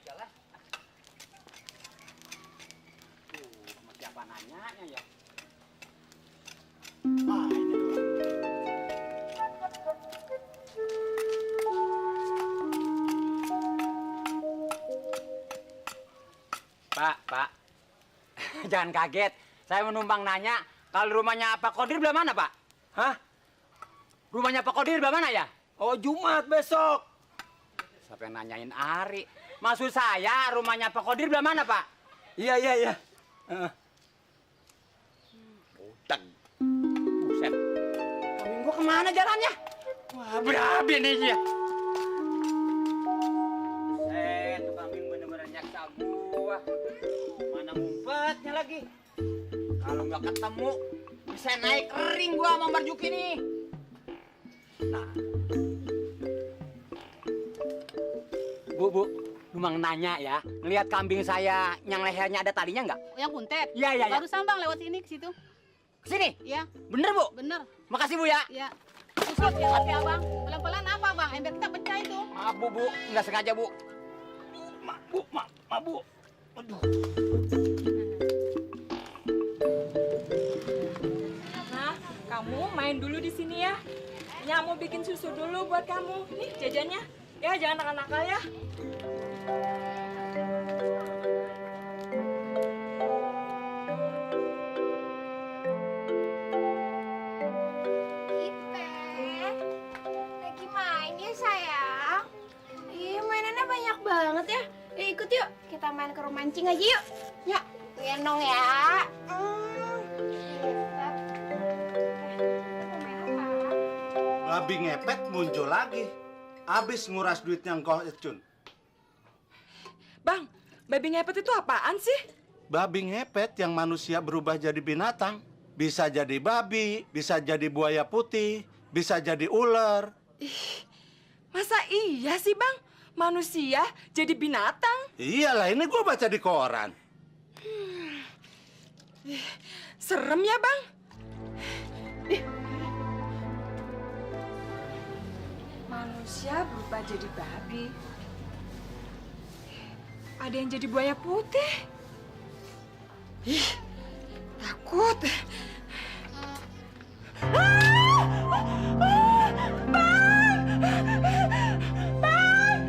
aja lah. Sama siapa nanyanya ya? Ah, ini dulu. Pak. Jangan kaget. Saya menumpang nanya, kalau rumahnya Pak Kodir belah mana, Pak? Hah? Rumahnya Pak Kodir belah mana ya? Oh, Jumat besok. Siapa yang nanyain Ari? Maksud saya, rumahnya Pak Kodir belah mana, Pak? Iya. Utang. Buset. Kambing gua kemana jalannya? Wah, berabe nih dia. Buset, tuh kambing bener-bener nyaksa gua. Mana ngumpetnya lagi? Kalau nggak ketemu, bisa naik ring gua sama Marjuki nih. Nah. Bu, lu mang nanya ya, ngelihat kambing saya yang lehernya ada talinya nggak? Yang kuntet? Iya. Barusan bang lewat sini ke situ. Kesini? Iya. Bener, Bu? Bener. Makasih, Bu ya. Iya. Susut ya hati abang. Pelan-pelan apa bang? Ember kita pecah itu. Maaf, Bu. Nggak sengaja, Bu. Maaf, Bu. Aduh. Nah, kamu main dulu di sini ya. Nya mau bikin susu dulu buat kamu. Nih jajannya. Ya, jangan nakal-nakal ya. Lagi main ya sayang. Iya mainannya banyak banget ya. Ikut yuk, kita main ke rumah mancing aja yuk. Yuk, gendong ya. Babi ngepet muncul lagi. Abis nguras duitnya engkau, Cun. Bang, babi ngepet itu apaan sih? Babi ngepet yang manusia berubah jadi binatang. Bisa jadi babi, bisa jadi buaya putih, bisa jadi ular. Masa iya sih bang? Manusia jadi binatang? Iyalah, ini gua baca di koran. Serem ya bang? Manusia berubah jadi babi. Ada yang jadi buaya putih. Ih, takut. Bang!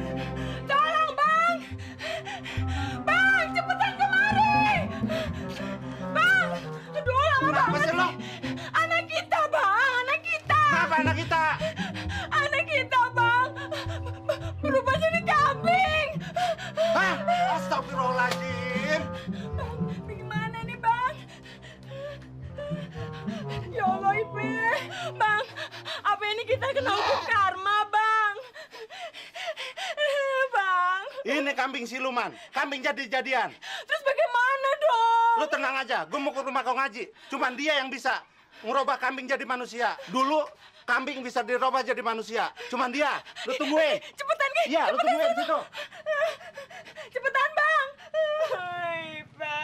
Tolong, Bang! Bang, cepetan kemari! Bang! Aduh, lama Kenapa banget sih lo? Anak kita, Bang! Anak kita! Kenapa anak kita? Anak kita, Bang! Berubah jadi kambing! Hah? Astagfirullahaladzim. Bang, bagaimana nih, Bang? Ya Allah, Ipe. Bang, apa ini kita kena hukum karma, Bang? Bang. Ini kambing siluman, kambing jadi-jadian. Terus bagaimana dong? Lu tenang aja, gue mau ke rumah kau ngaji. Cuman dia yang bisa ngerubah kambing jadi manusia. Dulu kambing bisa dirubah jadi manusia. Cuman dia, lu tungguin. Cepetan, Ki. Iya, lu tungguin di situ. Cepetan, Bang. Ipe.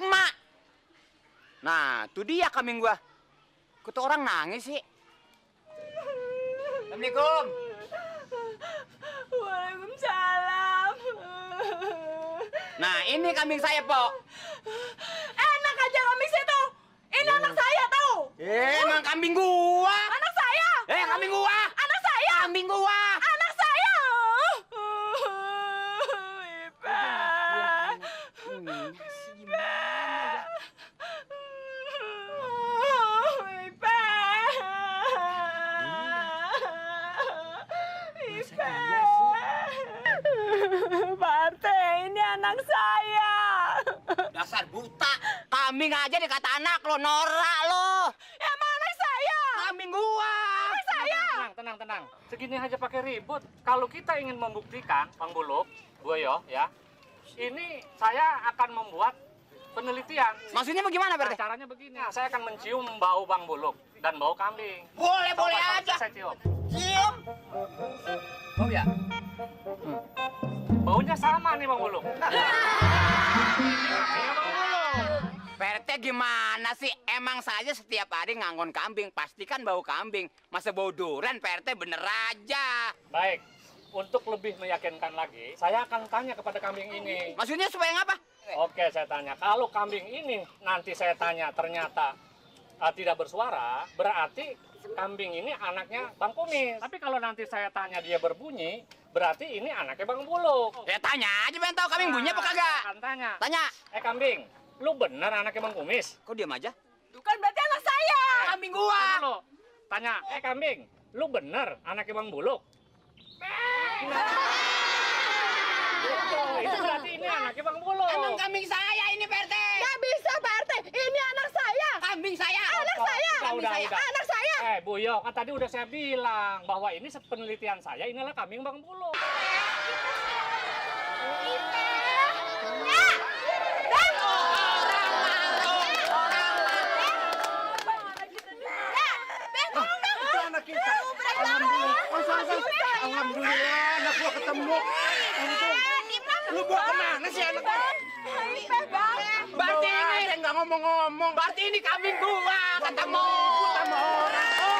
Emak. Nah, tuh dia kambing gua. Kok tuh orang nangis sih? Assalamualaikum. Waalaikumsalam. Nah, ini kambing saya, Pok. Enak aja kambing situ. Ini anak saya, tahu? Emang kambing gua. Anak saya. Kambing gua. Anak saya. Kambing gua. Anak saya. Ipe. Ipe. Ipe. Pak RT, ini anak saya. Dasar buta. Kambing aja dikata anak lo, norak lo. Ya mana anak saya? Kambing gua. Anak saya. Tenang. Segini aja pakai ribut. Kalau kita ingin membuktikan, Bang Buluk, Buayo, ya, ini saya akan membuat penelitian. Maksudnya bagaimana, Nah, Pak RT? caranya begini, saya akan mencium bau Bang Buluk dan bau kambing. Boleh Coba aja. Saya cium. Cium. Oh ya. Baunya sama nih Bang Buluk. Iya Bang Buluk. PRT gimana sih? Emang saja setiap hari nganggon kambing, pastikan bau kambing. Masa bau durian PRT bener aja. Baik, untuk lebih meyakinkan lagi, saya akan tanya kepada kambing ini. Maksudnya supaya ngapa? Oke, saya tanya. Kalau kambing ini nanti saya tanya ternyata tidak bersuara, berarti kambing ini anaknya Bang Kumis. Tapi kalau nanti saya tanya dia berbunyi, berarti ini anaknya Bang Buluk. Ya tanya aja pengen tahu kambing bunyi apa kagak. Akan tanya. Tanya. Kambing, lu bener anaknya Bang Kumis? Kok diam aja? Bukan berarti anak saya. Kambing gua. Tanya lu. Tanya, kambing, lu bener anaknya Bang Buluk? Itu berarti ini anaknya Bang Buluk. Emang kambing saya ini Pak RT. Nggak bisa Pak RT, ini anak saya. Kambing saya. Anak saya. Udah. Anak saya. Bu Yo, kan tadi udah saya bilang bahwa ini penelitian saya, inilah kambing Bang Buluk. Itu anak kita. Alhamdulillah, anak gua ketemu. Lu bawa kemana sih anak gua? Berarti ini nggak ngomong-ngomong. berarti ini kambing gua ketemu. Sama orang.